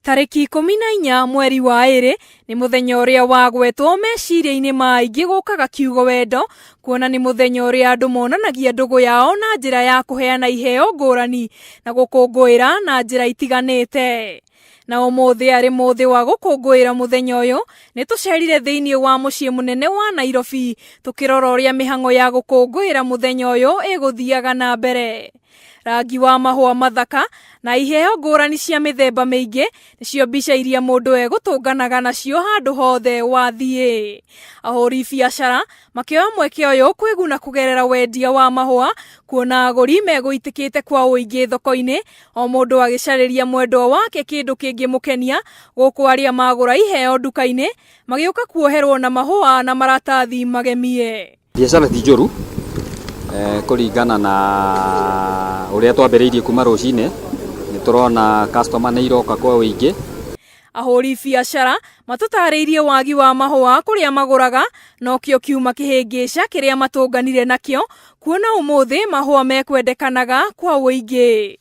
Tarĩki 14 mweri wa ĩrĩ nĩ mũthenya ũrĩa wagwetwo meciria-inĩ ma aingĩ gũkaga kiugo wendo, kuona nĩ mũthenya ũrĩa andũ monanagia ndũgũ yao na njĩra ya kũheana iheo ngũrani na gũkũngũĩra na njĩra itiganĩte. Na ũmũthĩ arĩ mũthĩ wa gũkũngũĩra mũthenya ũyũ, nĩ tũcerire thĩinĩ wa mũciĩ mũnene wa Nairobi tũkĩrora ũrĩa mĩhang'o ya gũkũngũĩra mũthenya ũyũ ĩgũthiaga na mbere. Rangi wa mahũa mathaka na iheo ngũrani cia mĩthemba mĩingĩ nĩcio mbica iria mũndũ egũtũnganaga nacio handũ hothe wathiĩ. Ahũri biacara makĩoya mweke ũyũ kwĩguna kũgerera wendia wa mahũa, kuona agũri megũitĩkĩte kwa ũingĩ thoko-inĩ, o mũndũ agĩcarĩria mwendwa wake kĩndũ kĩngĩmũkenia, gũkũ arĩa magũra iheo nduka-inĩ magĩũka kuoherwo na mahũa na maratathi magemie. Biacara ti njũru kũringana na ũrĩa twambĩrĩirie kuma rũcinĩ, nĩ tũrona customer nĩ iroka kwa ũingĩ. Ahũri biacara matũtarĩirie wagi wa mahũa kũrĩa magũraga nokĩo kiuma kĩhĩngĩca kĩrĩa matũnganire nakĩo, kuona ũmũthĩ mahũa mekwendekanaga kwa ũingĩ.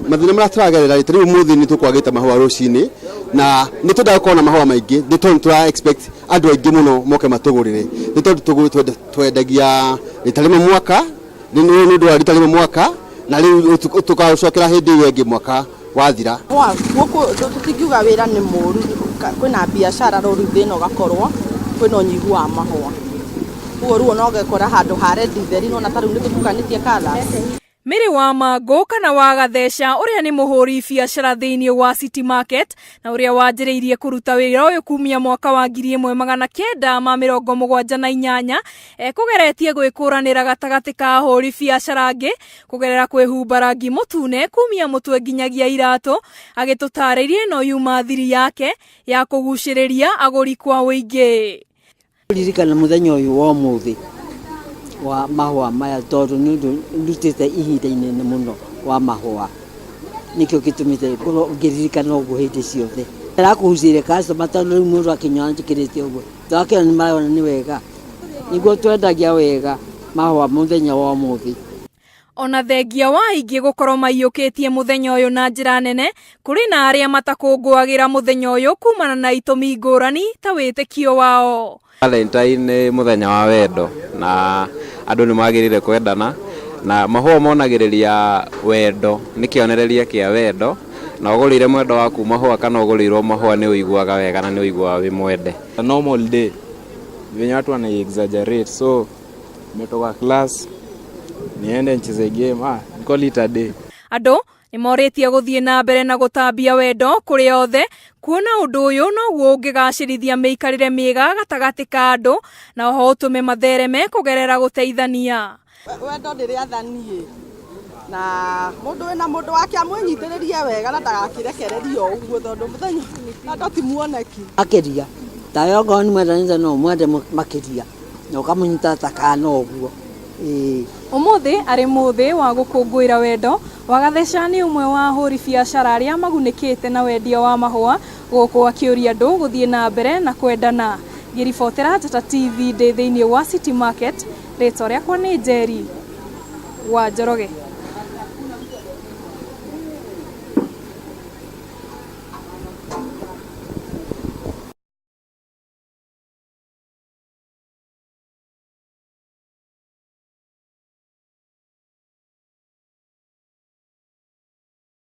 Mathĩna marĩa tũragerera rĩ, ta rĩu ũmũthĩ nĩ tũkwagĩte mahũa rũcinĩ na nĩ twendaga gũkorwo na mahũa maingĩ nĩ tondũ nĩ tũra expect andũ aingĩ mũno moke matũgũrĩre, nĩ tondũ twendagia rita rĩmwe mwaka, nĩ ũndũ wa rita rĩmwe mwaka na rĩu tũkaũcokera hĩndĩ ĩyo ĩngĩ mwaka wathira. Gũkũ tũtingiuga wĩra nĩ mũru, kwĩna biacara no rĩu thĩna ũgakorwo kwĩna ũnyihu wa mahũa. Ũguo rĩu ona ũgekora handũ ha rendi theri nĩwona ta rĩu nĩ tũtukanĩtie colours. Mary wa Mangũ kana wa Gatheca ũrĩa nĩ mũhũri biacara thĩinĩ wa City Market na ũrĩa wanjĩrĩirie kũruta wĩra ũyũ kumia mwaka wa 1978, ekũgeretie gwĩkũranĩra gatagatĩ ka ahũri biacara angĩ kũgerera kwĩhumba rangi mũtune kumia mũtwe nginyagia iratũ, agĩtũtarĩria ĩno yuma thiri yake ya kũgucĩrĩria agũri kwa ũingĩ. Ririkana mũthenya ũyũ wa ũmũthĩ wa mahũa maya tondũ nĩ ũndũ ndutĩte ihinda inene mũno wa mahũa, nĩkĩo gĩtũmĩte ngorwo ngĩririkana ũguo hĩndĩ ciothe. Ndĩrakũgucĩrĩria customer tondũ rĩu mũndũ akĩnyona njĩkĩrĩte ũguo, ndakĩona nĩ marona nĩ wega, nĩguo twendagia wega mahũa mũthenya wa ũmũthĩ. Ona thengia wa aingĩ gũkorwo maiyũkĩtie mũthenya ũyũ na njĩra nene, kũrĩ na arĩa matakũngũagĩra mũthenya ũyũ kumana na itũmi ngũrani ta wĩtĩkio wao. Valentine nĩ mũthenya wa wendo na andũ nĩ magĩrĩire kwendana, na mahũa monagĩrĩria wendo, nĩ kĩonereria kĩa wendo, na ũgũrĩire mwendwa waku mahũa kana ũgũrĩirwo mahũa nĩ ũiguaga wega na nĩ ũiguaga wĩ mwende. A normal day venye watu wana exaggerate, so nimetoka class niende nicheze game, call it a day. Andũ nĩ morĩtie gũthiĩ na mbere na gũtambia wendo kũrĩ othe, kuona ũndũ ũyũ noguo ũngĩgacĩrithia mĩikarĩre mĩega gatagatĩ ka andũ na oho ũtũme mathereme kũgerera gũteithania. Wendo nĩ rĩathani na mũndũ wĩna mũndũ wake amwĩnyitĩrĩrie wega na ndagakĩrekererio ũguo tondũ mũthenya wendo ti muoneki. Makĩria tawe okorwo nĩ mwendanĩte no ũmwende makĩria na ũkamũnyita ta kana ũguo. Ĩĩ. Ũmũthĩ arĩ mũthĩ wa gũkũngũĩra wendo, Wagatheca nĩ ũmwe wa ahũri biacara arĩa magunĩkĩte na wendia wa mahũa, gũkũ akĩũria andũ gũthiĩ na mbere na kwendana. Ngĩribotera Njata TV ndĩ thĩinĩ wa City Market, rĩtwa rĩakwa nĩ Njeri wa Njoroge.